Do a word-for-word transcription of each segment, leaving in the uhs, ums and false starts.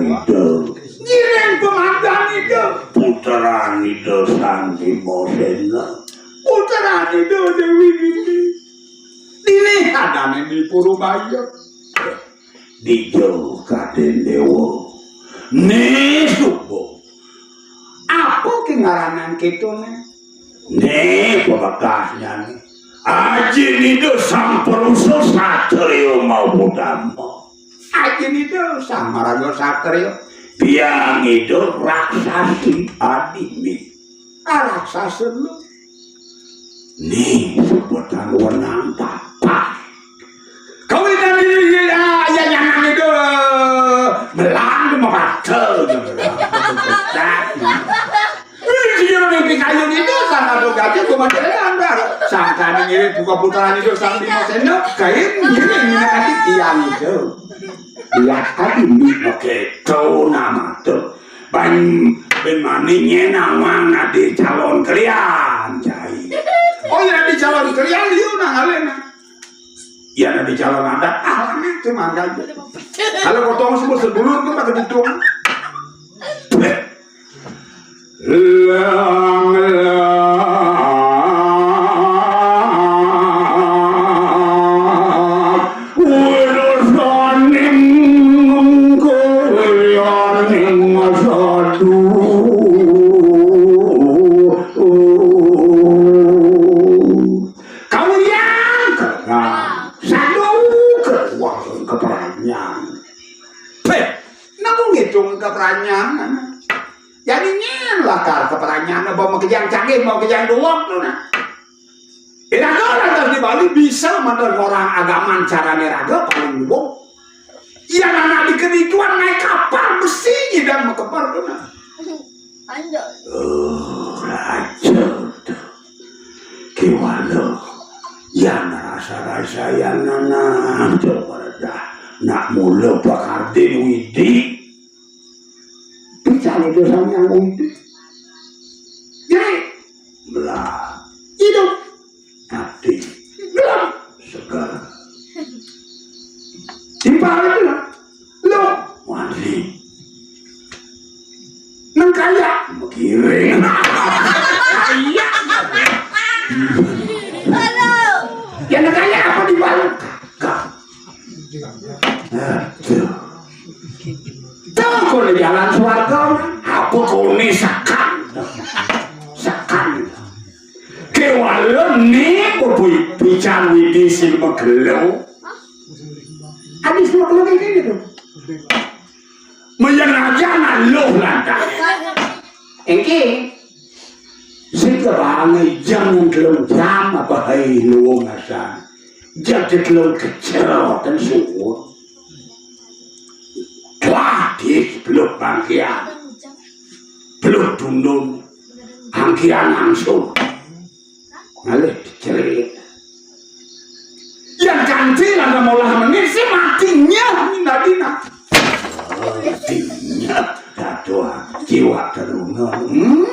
Ida. Ngiring pamandan Ida. Putran Ida Sang Bima Sena. Putran Ida Dewi Nini. Dini adane di Purubaya. Dija kaden dewa. Ni suba. Apa ki ngaranan kita ne? Ni pabekasnyane. Aji Ida Sang Parusa Satria Mautama. Aji Ida Sang Maraga Satria. Biang Ida Raksasi Adimi. Ah, raksasa lu. Ni sebutan wenang papat. Kawitan diri ya, ya jangan itu. Melang mapata. Ini dia ning pikayu itu sangat gajah cuma jalan dah. Sangkane ngiring buka putaran itu sambil maseno, kain ngiring minakati tiang itu. Lihat tadi ni oke, tuh nama tuh. Ban ben mani nyen awang adi calon kalian, cai. Oh ya, di calon kalian liu nang alena. Ya, adi calon adat, ah, ini cuma aja. Kalau potong semua sedulur tuh pakai ditung. Lang, lang, urusaning kulianing sadu. Kawian kena sadu keuang keperanyan. Peh, nemu ngitung keperanyan. Jadi nyen lakar keperanyan apa makejang canggih, makejang duweg tu nah. Iraga lantas di Bali bisa manten orang agaman carane raga paling luwung. Yang anak dikedikan naik kapal besi nyidang makepar tu nah. Anjay. Oh, raja tu. Kiwala. Yang rasa-rasa yang anak coba dah. Nak mula pakardin widi. Picani dosa nyanggung itu. Jadi, belah. Hidup. Mati. Gelap. Segar. Timpal itu lah. Lo. Mati. Nang kaya. Menggiring. Kaya. Halo. Ya, nang kaya apa di balik? Kagak. Aduh. Tuh, kone jalan swarga, apa kone sekan? Sekan. Kewala ni bebi-, bican widi sing magelo. Adi sing magelo kayak gini tuh. Mayan aja ngaluh lantas. Engke. Sing kebangai jam telung jam apa hai luwung asan. Jam telung kecil ten suwun. Wah, di beluk bangkian. Beluk dundun. Bangkian langsung. Ngalih dicerit. Yang kanthi lan molah menit sih matinya minadina. Matinya. Aduh, jiwa teruna. Hmm,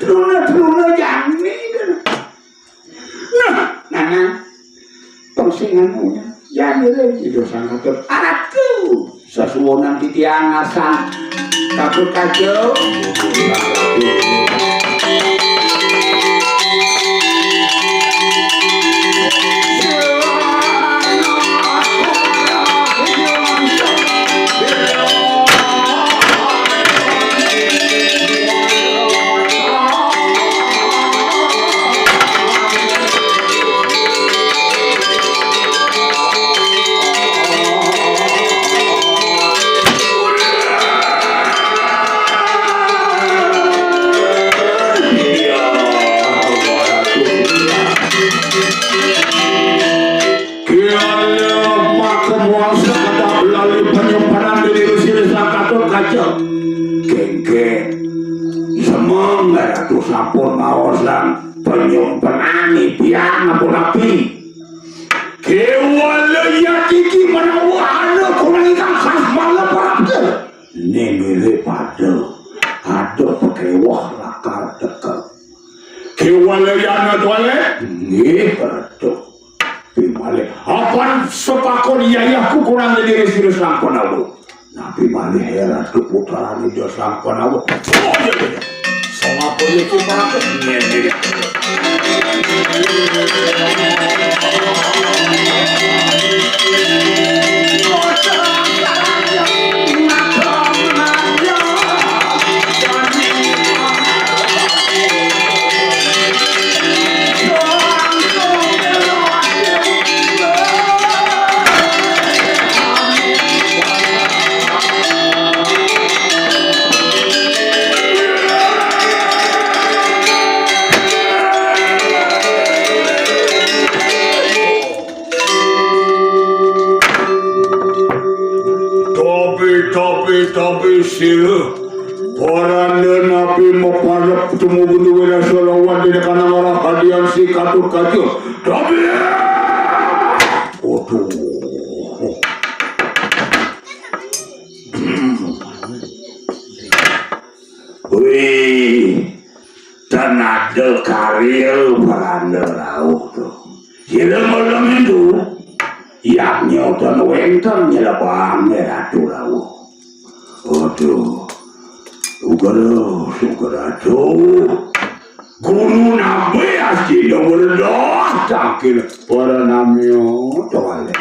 teruna, teruna jani. Nah, nah, nah. Pengsingan munya. Ya, ngiring. Iduh, sangat. Aratu. Sesuwonan titiang ngasang. Kabut kacau. Kiyane makemuang sekadap lali penyumpanan diri sira sakatun kaca. Kengke. Semeng Ratu sampun maosan penyumpanan tiang ampun api. Kewala yatiki menawa ana kurang ingkang khas malah parapta. Ning nggih pada, ada pakewah lakar teka. Kewala yana tuale, nggih pada. Pimale, apan sepakon yayahku kurang diri sira sampun awu. Napi malih Ratu putrane Ida Sang Pandawa. Oh, iya, iya. Sangapa niki para kesenian niki? Tapi, tapi, tapi, sira. Paranda napi maparep temu bendu wira selawan dene kanang arah hadian si katut kaca. Tapi, waduh. Wih, tan ada karya paranda rauh to. Sira ngelem itu, yadnya tan wenten nyelebang Ratu rauh. Aduh, ugra, ugra to. Guru nabe astina weredah tangkil para namya to ale.